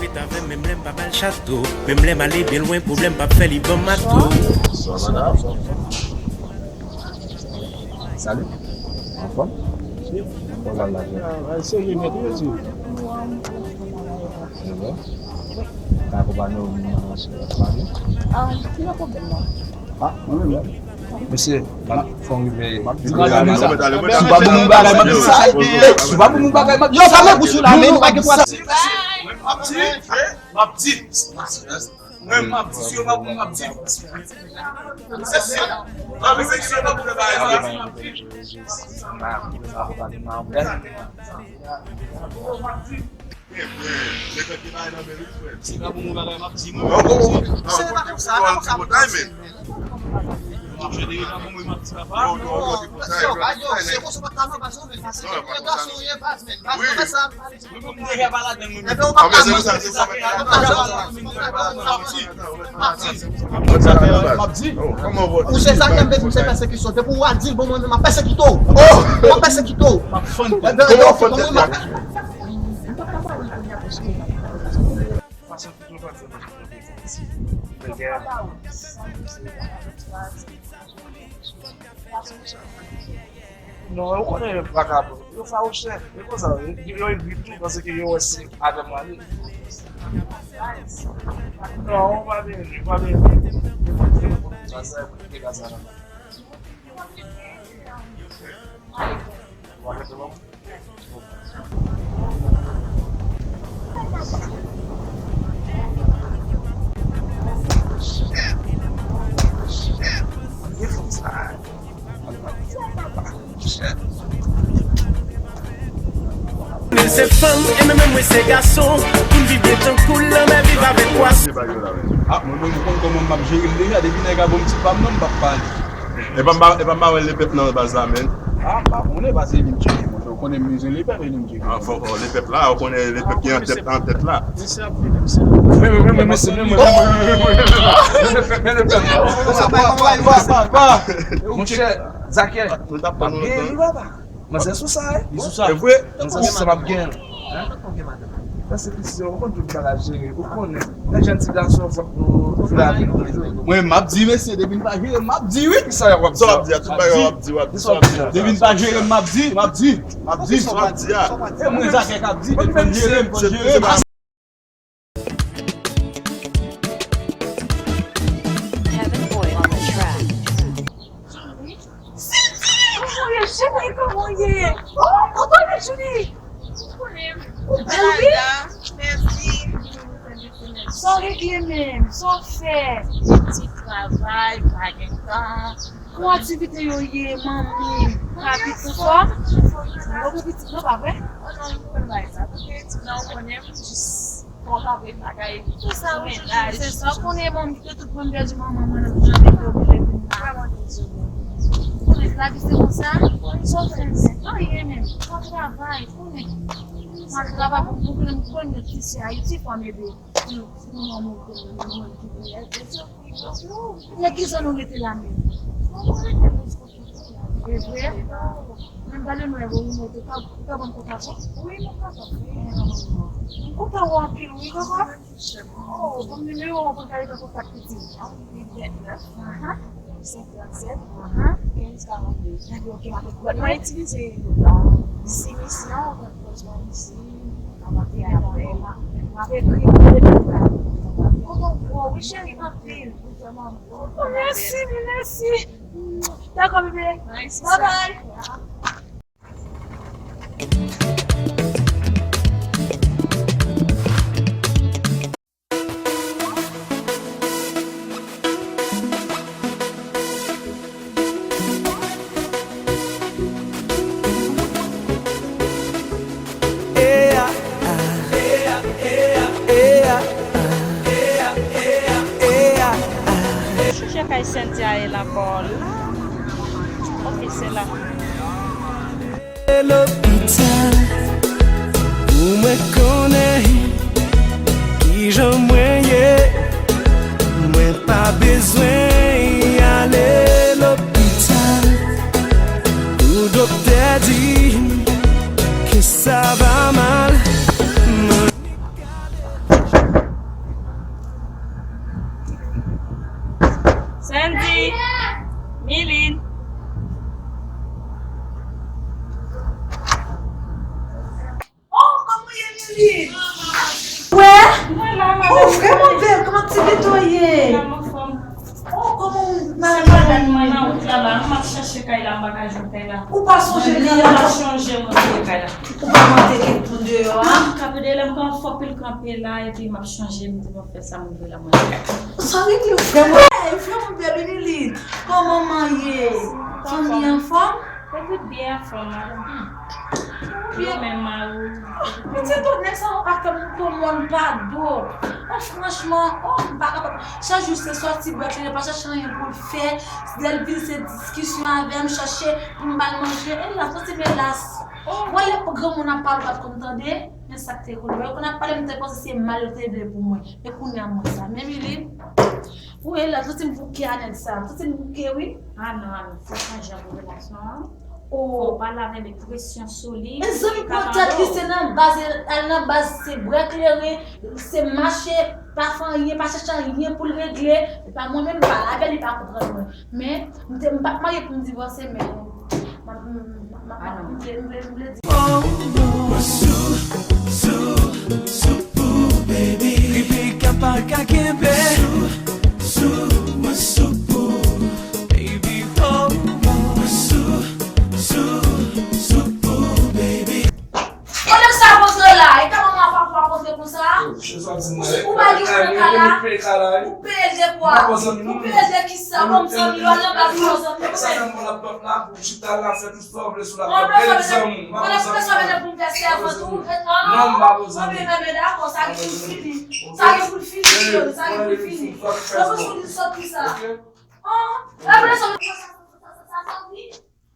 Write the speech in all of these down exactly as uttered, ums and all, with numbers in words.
ret avè m, menm lè m pa ba l chato. Menm lè m ale byen lwen, pwoblèm p ap fè li ban m mato. Bonsoir, madame. Salut. Anfòm? Kòman l la, jèn? Ah, serye nèt, wi, mesye. Se vre? Ka akonpanye w nan pale? Ah, ki nan pwoblèm nan? Ah, mwen menm. Mesye, m ap fè yon rive. M ap di, si w pa pou moun bagay, m ap di sa. Si w pa pou moun bagay, m ap di sa. Yo, sa mwen pou sou la, men nou pa gen pwa. M ap di, m ap di. Mwen, m ap di, si yo pa pou mwen, m ap di. Se si. Mwen, si yo pa pou mwen, m ap di. Se pa pou mwen, bagay, m ap di, mwen. Se pa konsa, pa konsa. M ap jwenn de repa pou mwen, m ap di, papa. Yo, yo, yo, yo, se konsa, pa ta nan, pa jwenn, pa se gason, ye, pa, men, pa fè sa. Mwen, mwen deja pa ladann, mwen. Enben, ou pa ka manje, se sa, m ap di. M ap di. Ou se sa k ap vin di, se pèsekisyon. Depi w a di l, bon, mwen menm, m ap pèsekite w. M ap pèsekite w. M ap fann tèt. Enben, yo, fann tèt la. Non, ou konnen vakabon. Yo fawouchè. E konsa, yo, yo egri tou, paske yo wè se avè m ale. Non, ou pa vini, ou pa vini. Sa, sa, e pou te ka sa la. Ou pa vini, non? Nou se fanm, e menm mwen se gason. Pou n viv byen tankou lanmè viv avèk pwason. Ah, mwen menm, ou konn kòman m ap jere l deja. Depi nèg la ban m ti pa m nan, m p ap pale. E pa m pa, e pa m pa wè lepèp nan baz la, menn. Ah, m pa konnen, paske li m tcheke, monchè. Ou konnen m bezwen lepèp, e li m tcheke. Ah, fò, fò, lepèp la, ou konnen lepèp ki an tèt, an tèt la. Men, men, men, men, men, men, men, men, lepèp. Monchè, Zakè, m ap gen li, papa. Manzè sou sa, wi. Li sou sa. E vre? Manzè sou sa, m ap gen. Hein? Pèsekisyon, ou konn tout bagay jere, ou konnen. Lè jèn ti gason, fòk nou jwe avèk nou. Mwen, m ap di, mesye, depi n pa jere, m ap di, wi. Kisa w ap di? Sa w ap di a, tout bagay w ap di, w ap di, sa w ap di a. Depi n pa jere, m ap di, m ap di, m ap di. Sa w ap di a. E mwen, Zakè k ap di, depi n jere, m jere. Kevin Boy on the track. Ou konnen m. Ou bèl, wi. Mèsi. Sa w regle menm? Sa w fè? Ti travay, pa gen tan. Kòman aktivite yo ye, manmi? Rapid konsa? Ou gen pitit non, pa vre? Oh non, m konn bagay sa. Paske ti nan ou konnen m jis. Fò w ka vle bagay. Se sa, wi, chouchou, se sa. Ou konnen, manmi, ki te tout mwen pèdi manman mwen nan janvye, te oblije vin la. Vrèman dezole. Ou konnen lavi se konsa. Sa w fè menm? Anyen menm. Fò travay, ou konnen. Fò travay pou m konnen, m konnen ki se Ayiti, fò m ede. Pou, pou manman mwen, mwen ki vini. Nèg ki zòn ou rete la menm? Mwen rete Moskou. E vre? Men pale nou, Evo, ou mete ka, ou ka ban m kontak ou? Wi, mwen kapab, wi. M kontan wè w anpil, wi, kòkò. Oh, ban m nimewo w pou n ka rete an kontak piti. Aha. Senk trant sèt, aha, kenz karannde. Gade, ok, m ap ekri. Mwen itilize, euh, Simi, sinon, mwen pran isi, m ap ekri, m ap ekri. Kontan wè w, wi, cheri, anpil. Vrèman. Oh, mèsi, mèsi. Dakò, bebe. Bye bye. Chèche kay Cynthia e la bò la. Ok, se la. Lopital pou mwen konnen kijan mwen ye. Mwen pa bezwen ale lopital pou doktè di m ke sa va mal. Mwen Sandy, Miline. Oh, kòman w ye, Miline? Wè? Mwen la, oh, vrèman bèl. Kòman ti pito ye? La, m anfòm. Oh, kòman w, se madanm mwen nan wout la, la. M ap chache kay la, m pa ka jwenn kay la. Ou pa sonje li an? M pa sonje mwen vire kay la. Ou pa mande kèk moun deyò a? M ka pede la, m ka fè pil kanpe la, epi m ap chanje, m di m ap fè sa, m vire la, mwen kay. Sa regle vrèman. Hey, vrèman bèl, wi, Miline. Kòman manman ye? Fanmi anfòm? Se tout byen anfòm, madanm. Byen. Yo menm, mari w? Pitit, tout nèg sa yo ap fè m tou mòn pa do. Oh, franchman, oh, m pa kapab. Chak jou se sòti bwè kleren, pa chache anyen pou l fè. Lè l vin se diskisyon avè m, chache pou m ba l manje. Elas, mwen se elas. Mwen lè granmoun ap pale, ou pa t konn tande. Men sa k te konn. Lè yo konn ap pale, m te panse se mal yo te vle pou mwen. Men kounye a m wè sa. Men Miline, ou elas, soti m bouke a nèg sa. Soti m bouke, wi. Ah non, ah non, fò w chanje avèk relasyon an. Oh. Fò w pale avè l, met presyon sou li. Mezanmi, pran tèt li, se nan baz, al nan baz, se bwè kleren, se mache, pa fè anyen, pa chache anyen pou l regle. E pa mwen menm, m pale avè l, li pa konprann mwen. Men, m te, m pa t marye pou m divòse, men, m, m, m, m, m, m vle, m vle, m vle di. Oh, non. Sou, sou, sou pou, baby. Pipi ka pa ka kenbe. Sou, sou, mwen sou pou. Baby, oh, oh, sou, sou, sou pou, baby. Kote sa kontre la? E ka manman papa kontre konsa? Ou pa gen pou nan ka la? Ou peye l de kwa? Ou peye l de kisa? Bon, m zanmi yo nan baz, ou zanmi yo. Ou peye l de kwa? Mwen menm, mwen dakò, sa gen pou l fini. Sa gen pou l fini, sa gen pou l fini. Mwen bezwen sot kisa? Oh, mwen bezwen sot kisa? Sa sòti?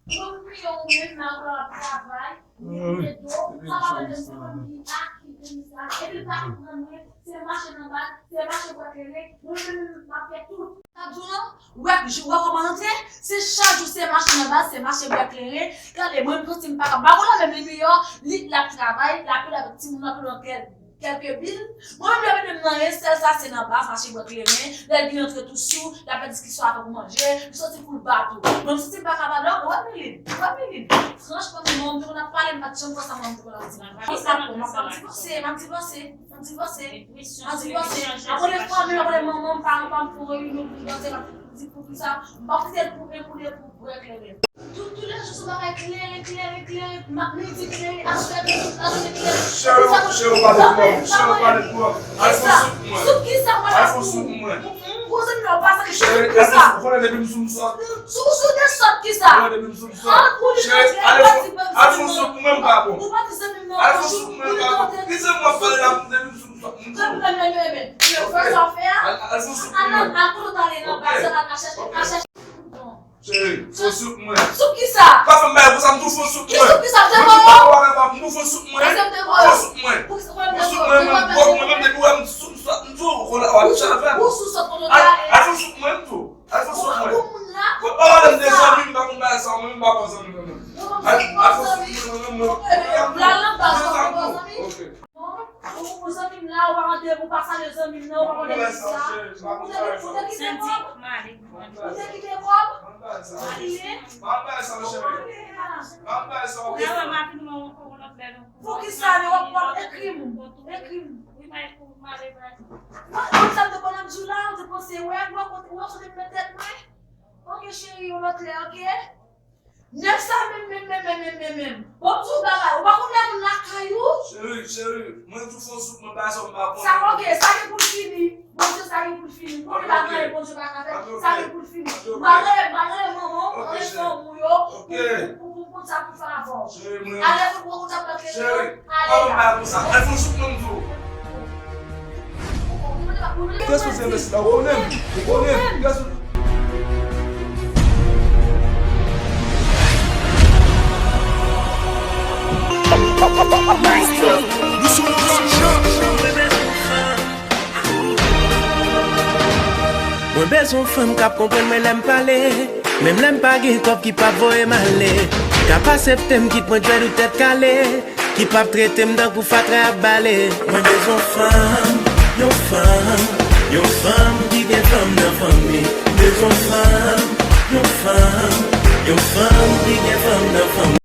Mwen priye ou menm, nan pran travay, li kite do, sa pa mande mwen ki a ki pou sa. Epi l pa konprann mwen, se mache nan baz, se mache bwè kleren, mwen menm m ap fè tout. Sa di w non, wè, wè kòman nou te, se chak jou se mache nan baz, se mache bwè kleren. Gade, mwen m santi m pa ka ba w la menm li miyò, li l ap travay, l ap ede avèk timoun nan, pou nan kè. Kèlke bil. Mwen menm lè mete m nan yon sèl sa, se nan baz, mache bwè kleren. Lè l vin antre tou sou, l ap fè diskisyon avè w pou manje. Li soti pou l ba tou. Mwen m santi m pa kapab non, wè Miline, wè Miline. Franchman, mwen menm te konn ap pale, m pa t janm fè sa, mwen m te konn ap di. Ki sa pou mwen, m ap divòse, m ap divòse, m ap divòse. M ap divòse. Apre fanmi, apre manman, paran pa m pou reyini pou divòse, m ap Di poukisa m p ap kite l pou en pou de pou bwè kleren. Tout, toulejou se bagay kleren, kleren, kleren, midi kleren, aswè, aswè kleren. Cheri, cheri, ou pale twòp, cheri, ou pale twòp. Al fè soup pou mwen. Soup kisa, mwen? Al fè soup pou mwen. Gwo zanmi nan, ou pa sa ki cheri, kisa? Al fè soup, ou konnen depi m sou m sòt. Sou, sou de sòt kisa? Ou konnen depi m sou m sòt. Cheri, al fè soup pou mwen, m pa bon. Ou pa di zanmi m nan. Al fè soup pou mwen, m pa bon. Ki zanmi w ap pale la, depi m sou m sòt. Al fè soup pou mwen. Ok. Cheri, fè soup mwen. Soup kisa? Pa fè m bagay konsa, m tou fè soup mwen. Ki soup kisa? M te voye w. M tou fè soup mwen. Èske m te voye w? Fè soup mwen. Fè soup mwen, mwen, mwen, mwen, mwen, depi w wè m sou m sòt, m tou, w ap chave. Ou sou sòt kote w te ale. Al fè soup mwen, m tou. Al fè soup mwen. Ou moun la. Ou pa pale m de zanmi, m pa konn bagay sa, mwen, m pa pran zanmi mwen menm. Al, al fè soup mwen, mwen, mwen. La, la, pa zanmi, pa zanmi. Ok. Bon, ou, ou zanmi m la, ou pa mande, ou pa salye zanmi m nan, ou pa mande m sa. Ou te, ou te kite kòb? Ou te kite kòb? Ou te kite kòb? Poukisa, men w ap, w ap ekri m? Ekri m. Mwen, mwen sa m te konn ap di w la, ou te panse, wè, mwen, ou, ou, ou te met tèt mwen? Ok, cheri, yon lòt lè, ok? Nèg sa menm, menm, menm, menm, menm, menm, menm. Bon, m di w bagay, ou pa konn lè moun lakay ou? Cheri, cheri, mwen di w fè soup, mwen pa sa, m pa konnen. Sa, ok, sa gen pou l fini. Bondye, sa gen pou l fini. Ou konnen pa gen anyen Bondye pa ka fè. Sa gen pou l fini. M pral rele, m pral rele manman w, rele fanmi w yo, pou, pou, pou, pou konn sa pou fè avè w. Cheri, mwen. Ale, pou, pou konn sa pou fè. Cheri, ale pa konn la. Bagay konsa. Al fè soup, mwen di w. Kiyès ou se, mesye la? Ou konnen m? Ou konnen m? Kiyès ou? Mwen bezwen fanm k ap konprann mwen lè m pale. Menm lè m pa gen kòb ki p ap voye m ale. K ap aksepte m kit mwen djwèt ou tèt kale. Ki p ap trete m tankou fatra y ap bale. Mwen bezwen fanm, yon fanm, yon fanm ki gen fanm nan fanmi. Bezwen fanm, yon fanm, yon fanm ki gen fanm nan fanmi.